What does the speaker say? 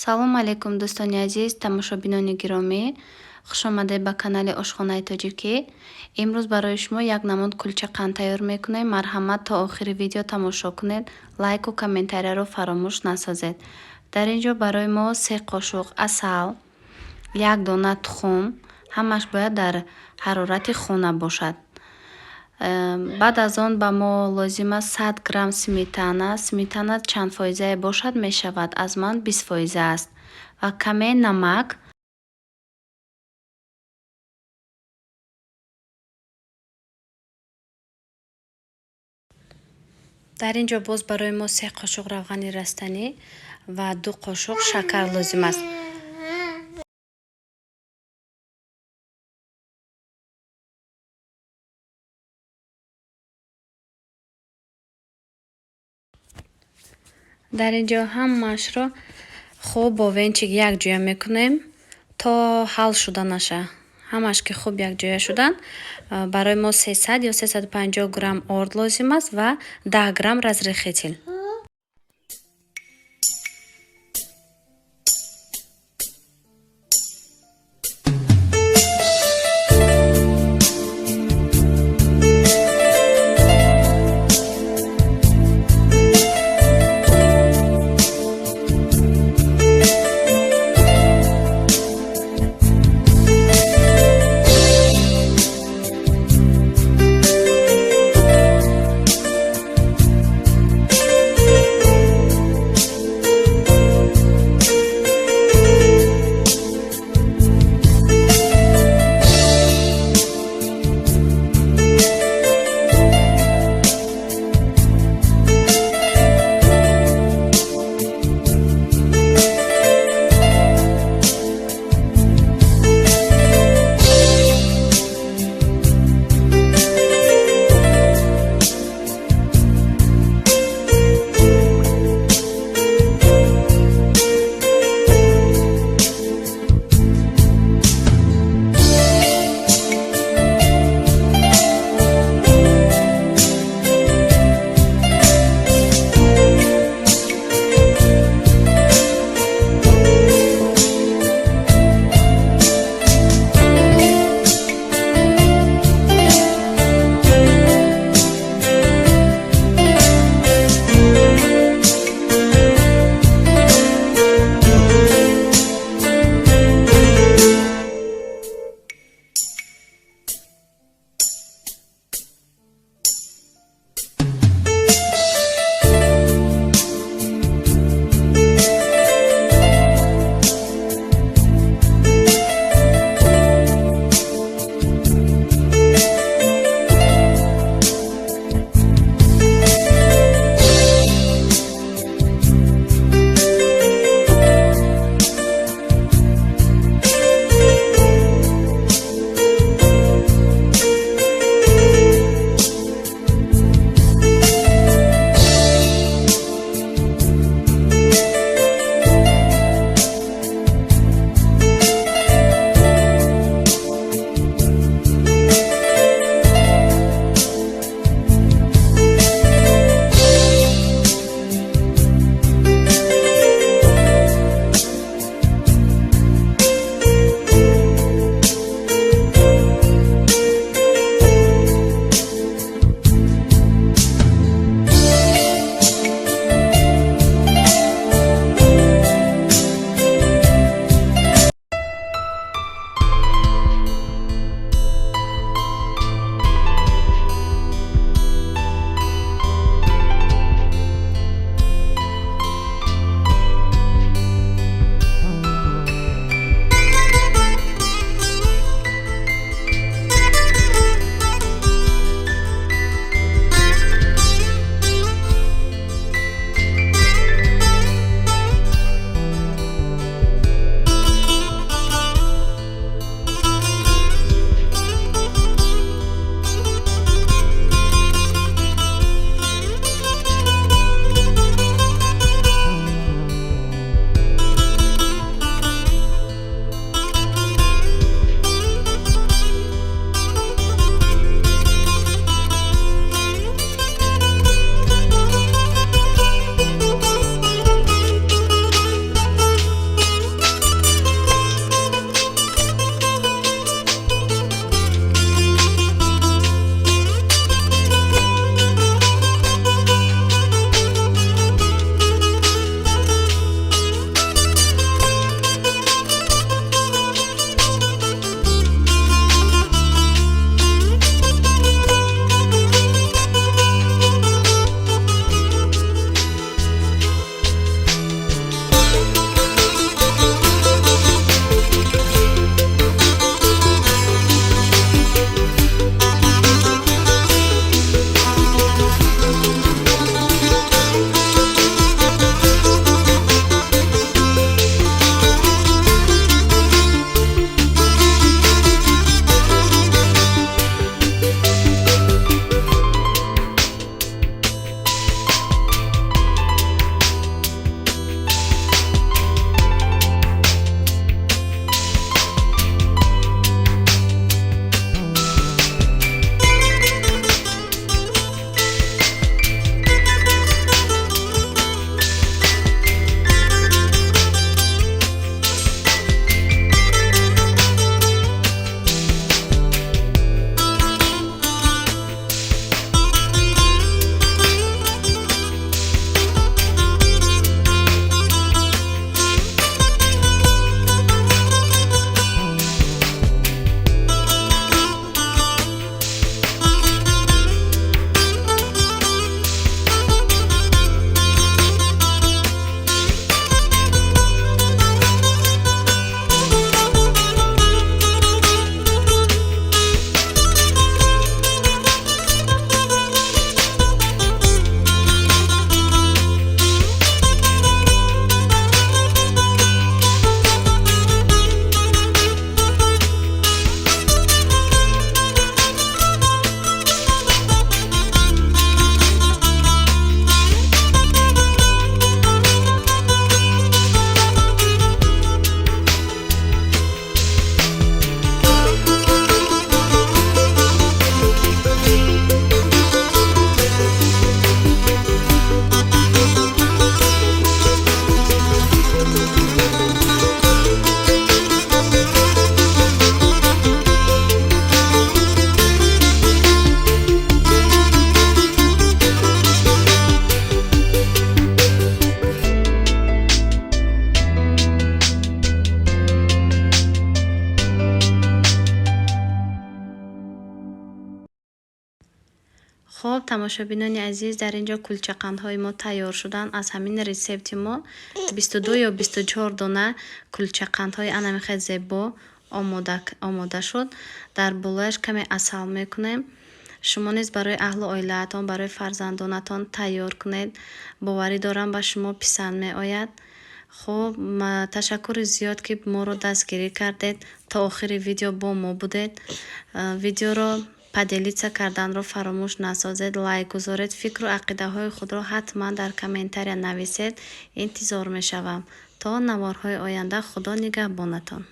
Салом алейкум, дӯстони азиз, тамошобинони гиромӣ. Хушомадед ба канали Ошхонаи тоҷикӣ. Имрӯз барои шумо як намуд кулча қанд тайёр мекунем. Марҳамат, то охири видео тамошо кунед, лайку комментарияро фаромӯш насозед. Дар ин ҷо барои мо се қошуқ асал, як дона тухм, ҳамаш бояд дар ҳарорати хона бошад. Баъд аз он ба мо лозим аст 100 грамм сметана. Сметана чанд фоизае бошад, мешавад, аз ман 20 фоиза аст, ва каме намак. Дар ин ҷо боз барои мо се қошуқ равғани растанӣ ва ду қошуқ шакар лозим аст. Дар ин ҷо ҳамаашро хуб бо венчик якҷоя мекунем, то ҳал шуда наша. Ҳамааш ки хуб якҷоя шуданд, барои мо 300 ё 350 грамм орд лозим аст ва 10 грамм разрыхлитель. Хуб, тамошобинони азиз, дар ин ҷо кулчақандҳои мо тайёр шуданд. Аз ҳамин рецепти мо 22 ё 24 дона кулчақандҳои анами хел зебо омода шуд. Дар болояш каме асал мекунем. Шумо низ барои аҳлу оилаатон, барои фарзандонатон тайёр кунед. Боварӣ дорам, ба шумо писанд меояд. Хуб, ташаккури зиёд, ки моро дастгирӣ кардед, то охири видео бо мо будед. Видеоро поделиться карданро фаромӯш насозед, лайк гузоред, фикру ақидаҳои худро ҳатман дар комментария нависед. Интизор мешавам. То наворҳои оянда, Худо нигаҳбонатон.